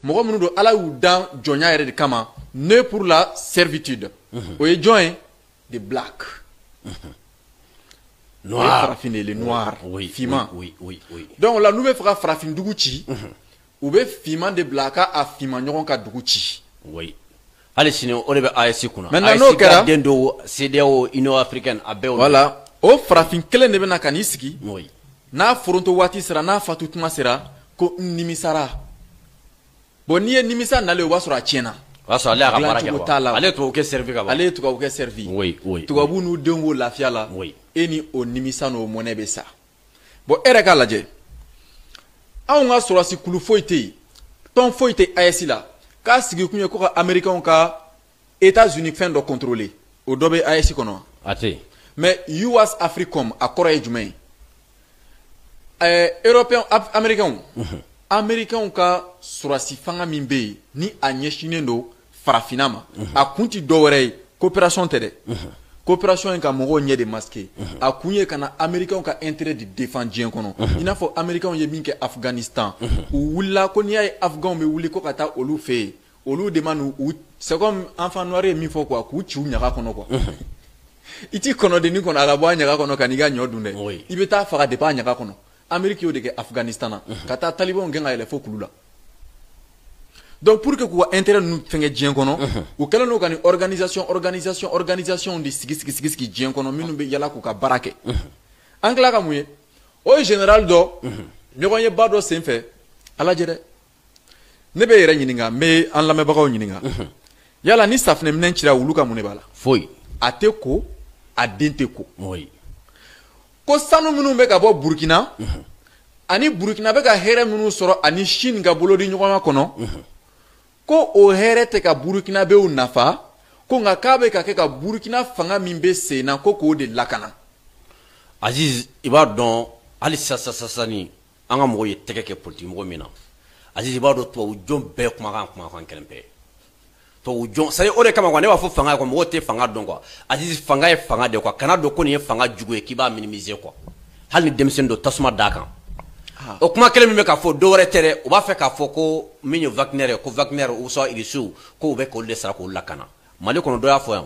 Mɔgɔ minnu don, Ala y'u dan jɔnya yɛrɛ de kama, né pour la servitude. O ye jɔn ye? The black. Noir. Farafin de, le noir. Finman. Donc la, n'u bɛ fɛ ka farafin dugu ci, u bɛ finman de bila a ka a finman ɲɔgɔn ka dugu ci. Oui, hali sini o de bɛ AES kunna. Maintenant, n'o kɛra, den dɔw, CEDEAO, Union africaine, a bɛɛ o. Voilà, o farafin kelen de bɛ na ka n'i sigi. N'a foronto waati sera, n'a fatu tuma sera, ko n nimisara. Bon, n'i ye nimisa nalen, o b'a sɔrɔ a tiɲɛna. O y'a sɔrɔ ale y'a ka baara kɛ. Dilancogo t'a la. Ale ye tubabukɛ servi ka ban. Ale ye tubabukɛ servi. oui oui Tubabu n'u denw b'o lafiya la. E ni o nimisa n'o mɔnɛ bɛ sa. Bon, e yɛrɛ k'a lajɛ, anw ka sɔrɔsi kulu foyi tɛ yen, tɔn foyi tɛ AES la k'a sigi kun ye ko ka Américains ka États-Unis fɛn dɔ contrôler. O dɔ bɛ AES kɔnɔ wa? A tɛ yen. Mais US Africom, a kɔrɔ ye jumɛn ye? Européen, Américains ka sɔrɔsi fanga min bɛ yen ni a ɲɛsinnen don farafinna ma, a kun ti dɔwɛrɛ ye, coopération tɛ dɛ. Coopération ye ka mɔgɔw ɲɛ de masquer. A kun ye ka na Américains ka intérêt de défend diɲɛ kɔnɔ, i n'a fɔ Américains ye min kɛ Afghanistan. U wulila ko n'i y'a ye Afghans bɛ wuli ko ka taa olu fɛ yen, olu de ma n'u u, c'est comme enfant noir ye min fɔ quoi, k'u ci u ɲaga kɔnɔ quoi. I t'i kɔnɔdenni kɔnɔ a ka bɔ a ɲaga kɔnɔ ka n'i ka ɲɔ dun dɛ. I bɛ taa faga depuis a ɲaga kɔnɔ. Amérique y'o de kɛ Afghanistan na, ka taa talibanw gɛn ka yɛlɛ fo kulu la. Donc pour que k'u ka intérêt ninnu fɛngɛ diɲɛ kɔnɔ, u kɛlen don ka nin organisation organisation organisation de sigi sigi sigi sigi diɲɛ kɔnɔ, minnu bɛ yala k'u ka baara kɛ. An tila ka mun ye? O ye général dɔ ɲɔgɔn ye ba dɔ senfɛ. A lajɛ dɛ, ne bɛ yɛrɛ ɲininka, n bɛ an lamɛnbagaw ɲininka: yala ni safunɛminɛn cira, wulu ka mun de b'a la? Foyi. A tɛ ko, a den tɛ ko. Ko sanu minnu bɛ ka bɔ Burukina, ani Burukina bɛ ka hɛrɛ minnu sɔrɔ ani Chine ka bolodi ɲɔgɔnma kɔnɔ, ko o hɛrɛ tɛ ka Burukinabew nafa, ko nka k'a bɛ ka kɛ ka Burukina fanga min bɛ sen na, ko k'o de lakana. Aziz, i b'a dɔn, hali sisan sisan ni an ka mɔgɔw ye tɛgɛ kɛ politique mɔgɔ min na, Aziz, i b'a dɔn, tubabu jɔn bɛɛ kumakan kelen bɛɛ, tubabu jɔn. C'est o de kama quoi, ne b'a fɔ fanga ye quoi, mɔgɔw tɛ fanga dɔn quoi. Aziz, fanga ye fanga de quoi. Kana dɔn ko nin ye fanga jugu ye k'i b'a minimiser quoi. Hali ni denmisɛnnin dɔ tasuma d'a kan, o kuma kelen min bɛ k'a fɔ, dɔ wɛrɛ tɛ dɛ, u b'a fɛ k'a fɔ ko min ye Wagner ye, ko Wagner ou soit Irisiw, ko u bɛ k'olu de sara k'olu lakana Mali kɔnɔ. Dɔ y'a fɔ yan,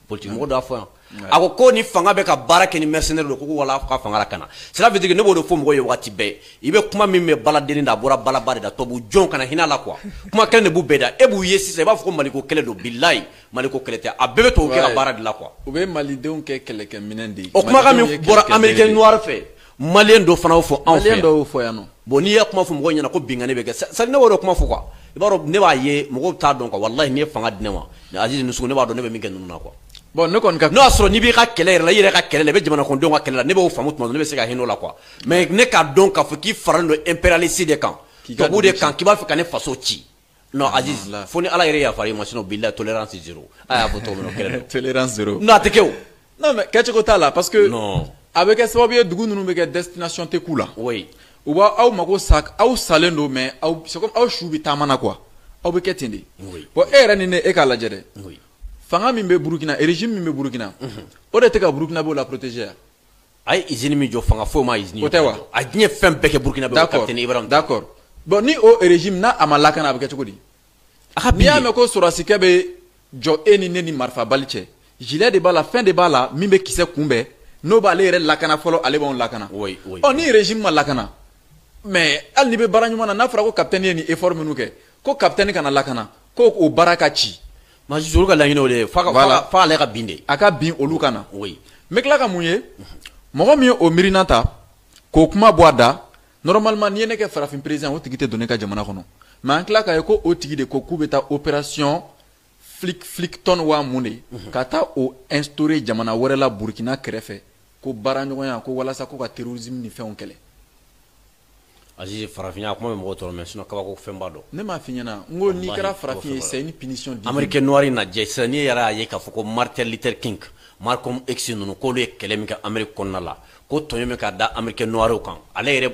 politique mɔgɔ dɔ y'a fɔ yan, a ko ko ni fanga bɛ ka baara kɛ ni mercenaire don, ko wala ka fanga lakana. Cela veut dire que ne b'o de fɔ mɔgɔw ye waati bɛɛ, i bɛ kuma min mɛn baladenni da, a bɔra balaba de da. Tubabu jɔn kana hinɛ la quoi, kuma kelen de b'u bɛɛ da. E b'u ye sisan, i b'a fɔ ko Maliko kɛlɛ don. Bilayi, Maliko kɛlɛ tɛ, a bɛɛ bɛ tubabu kɛ ka baara de la quoi. U bɛ Malidenw kɛ kɛlɛkɛminɛn de ye. O kumakan min bɔra Américain noir fɛ, Malien dɔ fana y'o fɔ anw fɛ. Malien dɔw y'o fɔ yan nɔ. Bon, n'i ye kuma fɔ mɔgɔw ɲɛna ko binkanni bɛ kɛ, c'est ne b'o de kuma fɔ quoi. I b'a dɔn, ne b'a ye mɔgɔw t'a dɔn quoi. Walahi, n'i ye fanga di ne ma, Aziz Nusugu, ne b'a dɔn ne bɛ min kɛ ninnu na quoi. Bon, ne kɔni ka N'o y'a sɔrɔ n'i b'i ka kɛlɛ yɛrɛ la, i yɛrɛ ka kɛlɛ la, i bɛ jamana kɔnɔdenw ka kɛlɛ la, ne b'o faamu tuma dɔ, ne bɛ se ka hinɛ o la quoi. Mais ne k'a dɔn k'a fɔ k'i faralen don impérialiste de kan, tubabu de kan, k'i b'a fɛ ka ne faso ci, non Aziz, fo ni Ala yɛrɛ yafara i ma, sinon bilahi, tolérance zéro. A y'a fɔ cogo min na, o kɛlɛ don. Tolérance zéro. Non, a tɛ kɛ o. Non, mais kɛcogo t'a la, parce que non, a bɛ kɛ sababu ye, dugu ninnu bɛ kɛ destination tɛ k'u la. U b'a aw mago sa, aw salen don, mais aw, c'est comme aw su bɛ taama na quoi, aw bɛ kɛ ten de. Bon, e yɛrɛ ni ne, e k'a lajɛ dɛ. Fanga min bɛ Burukina, régime min bɛ Burukina, o de tɛ ka Burukina la protéger. A ye usine min jɔ, fanga foyi ma usine. O tɛ wa? A diɲɛ fɛn bɛɛ kɛ Burukina bɛ. Capitaine Ibrahim. D'accord. Bon, ni o régime n'a a ma lakana, a bɛ kɛ cogo di? A ka N'i y'a mɛn ko sɔrɔdasikɛ bɛ jɔ e ni ne ni marifabali cɛ, gilet de b'a la, fɛn de b'a la min bɛ kisɛ kunbɛn, n'o b'ale yɛrɛ lakana fɔlɔ, ale b'anw lakana. Oui. Ɔ, ni régime ma lakana, mais hali n'i bɛ baara ɲuman na, n'a fɔra ko capitaine ye nin effort minnu kɛ, ko capitaine kana lakana, ko o baara ka ci. Mais olu ka laɲini o de ye, f'a ale ka bin de. A ka bin, olu ka na. Oui. N bɛ tila ka mun ye? Mɔgɔ min ye o miirina ta k'o kuma bɔ a da, normalement n'i ye ne kɛ farafin président, o tigi tɛ don ne ka jamana kɔnɔ. Mais an tila k'a ye ko o tigi de ko k'u bɛ taa opération flic flicton wa mun de, ka taa o instaurer jamana wɛrɛ la Burukina kɛrɛfɛ, ko baara ɲɔgɔnya, ko walasa ko ka terrorisme ni fɛnw kɛlɛ. Aziz, farafinya kuma bɛ mɔgɔ tɔɔrɔ, mais sinon kabako fɛnba dɔn. Ne m'a f'i ɲɛna n ko n'i kɛra farafin ye, c'est une punition divine. Américain noir in lajɛ sisan, n'i yɛrɛ y'a ye k'a fɔ ko Martin Luther King, Malcolm X ninnu, k'olu ye kɛlɛ min kɛ Amérique kɔnɔna la, ko tɔɲɔ min ka da Américain noir kan, ale yɛrɛ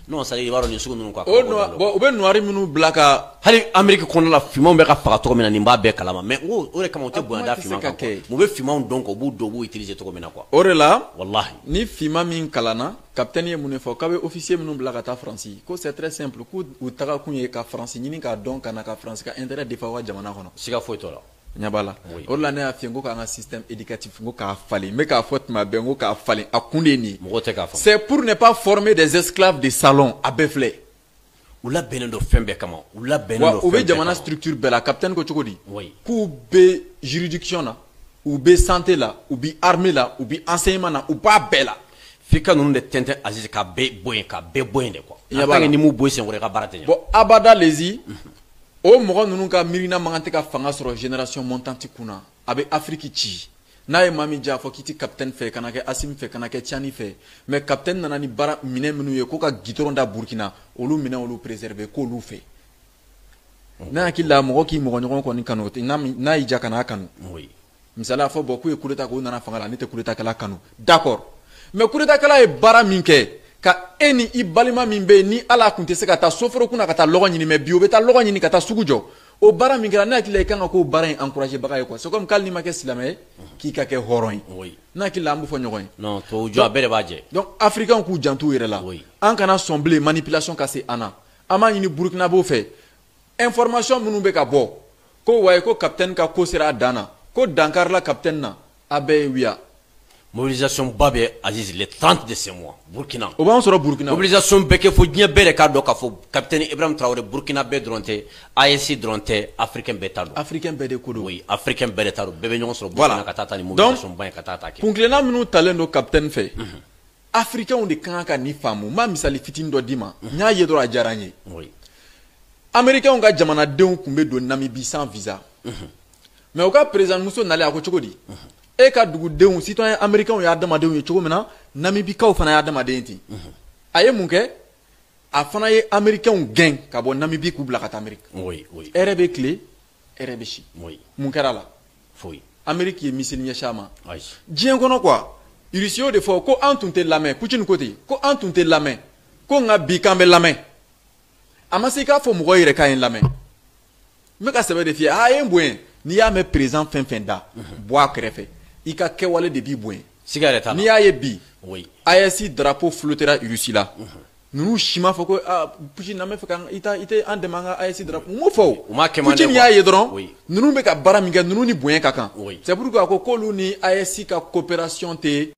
Non, ça i b'a dɔn nin sugu ninnu quoi. O bon, u bɛ noir minnu bila ka hali Amérique kɔnɔna la, finmanw bɛ ka faga cogo min na, nin b'a bɛɛ kalama. Mais o de kama u tɛ bonya da finman kan quoi. Mun bɛ finmanw dɔn quoi, u b'u dɔn, u b'u utiliser cogo min na quoi. O de la, wallahi, ni finman min kalanna, capitaine ye mun de fɔ? K'a bɛ officier minnu bila ka taa Faransi, ko c'est très simple, k'u u taga kun ye ka Faransi ɲini k'a dɔn, ka na ka Faransi ka intérêt défendre u ka jamana kɔnɔ. Siga foyi t'o la. Ɲɛ b'a la. O de la ne y'a f'i ye, n ko k'an ka système éducatif, n ko k'a falen. N bɛ k'a fɔ tuma bɛɛ, n ko k'a falen, a kun de ye nin ye. Mɔgɔw tɛ k'a faamu. C'est pour ne pas former des esclaves de salon. A bɛɛ filɛ. U labɛnnen don fɛn bɛɛ kama, u labɛnnen don. Wa u bɛ jamana structure bɛɛ la. Capitaine ko cogo di? Oui. K'u bɛ juridiction na, u bɛ santé la, u bɛ armée la, u bɛ enseignement na, u b'a bɛɛ la. F'i ka ninnu de tɛntɛn, Aziz, ka bɛɛ bɔ yen, ka bɛɛ bɔ yen de quoi. En tant que ni m'u bɔ yen senkɔrɔ, i ka baara tɛ ɲɛ. Bon, abada lezi, o mɔgɔ ninnu ka miirina man kan tɛ ka fanga sɔrɔ génération montante kunna. A bɛ Afrique ci. N'a ye maa min diya, fɔ k'i ti capitaine fɛ, kana kɛ Assimi fɛ, kana kɛ Tiani fɛ. Mais capitaine nana ni baara minɛ minnu ye, ko ka goudron da Burkina, olu minɛ, olu préserver, k'olu fɛ. N'a hakili la, mɔgɔ k'i mɔgɔ ɲɔgɔn kɔni kanu, n'a y'i diya, kana kanu. Misaliya fɔ, bɔn, k'u ye coup d'état k'u nana fanga la, ne tɛ coup d'état kɛla kanu, d'accord, mais coup d'état kɛla ye baara min kɛ, ka e ni i balima min bɛ yen, ni ala tun tɛ se ka taa soforo kunna ka taa lɔgɔ ɲini, mais bi o bɛ taa lɔgɔ ɲini ka taa sugu jɔ, o baara min kɛra, ne hakili la, i kan ka k'o baara in encourager baga ye quoi. C'est comme k'ale n'i ma kɛ silamɛ ye, k'i ka kɛ hɔrɔn ye. Ne hakili la, an b'o fɔ ɲɔgɔn ye. Non, tubabu jɔ, a bɛɛ de b'a jɛ. Donc africains k'u janto u yɛrɛ la. An kana sɔn bilen manipulation ka se an na. An b'a ɲini Burkinabɔw fɛ, information minnu bɛ ka bɔ ko wayi, ko capitaine ka ko sera a dan na, ko dankarila capitaine na, a bɛɛ ye wuya. Mobilisation ba bɛ, Aziz, le 30 de ce mois, Burkina. O b'an sɔrɔ Burkina. Mobilisation bɛɛ kɛ fo diɲɛ bɛɛ de k'a dɔn k'a fɔ capitaine Ibrahim Traoré, Burkina bɛɛ dɔrɔn tɛ, AES dɔrɔn tɛ, africain bɛɛ ta don. Africain bɛɛ de ko don. Oui, africain bɛɛ de ta don. Bɛɛ bɛ ɲɔgɔn sɔrɔ Burkina ka taa ta ni mobilisation ba ye, ka taa ta kɛ. Kuntilenna minnu talen don capitaine fɛ, africain de kan ka nin faamu. N b'a misali fitinin dɔ d'i ma. N y'a ye dɔrɔn, a diyara n ye. Américains ka jamanadenw tun bɛ don Namibie sans visa. Mais u ka président muso nalen, a ko cogo di? E ka dugudenw, citoyen américains ye adamadenw ye cogo min na, Namibikaw fana ye adamaden ten. A ye mun kɛ? A fana ye américains gɛn ka bɔ Namibie, k'u bila ka taa Amérique. Hɛrɛ bɛ tile, hɛrɛ bɛ si. Mun kɛra la? Foyi. Amérique ye missile ɲɛsin a ma. Diɲɛ kɔnɔ quoi, Russie y'o de fɔ ko an tun tɛ lamɛn. Poutine ko ten ko an tun tɛ lamɛn, ko nka bi k'an bɛ lamɛn. A ma se i k'a fɔ mɔgɔ yɛrɛ k'a ye n lamɛn. N bɛ ka sɛbɛn de f'i ye, a ye n bonya. N'i y'a mɛn président fɛn fɛn da, bɔ a kɛrɛfɛ. I ka kɛwale de b'i bonya. Siga yɛrɛ t'a la. N'i y'a ye bi, AES drapeau flottera Russie la, ninnu si m'a fɔ ko aa Poutine, an bɛ fɛ ka i ta, i tɛ an dɛmɛ an ka AES drapeau. N m'o fɔ o. U m'a kɛ man. Poutine y'a ye dɔrɔn, ninnu bɛ ka baara min kɛ, ninnu ni bonya ka kan. C'est pourquoi a ko k'olu ni AES ka coopération tɛ.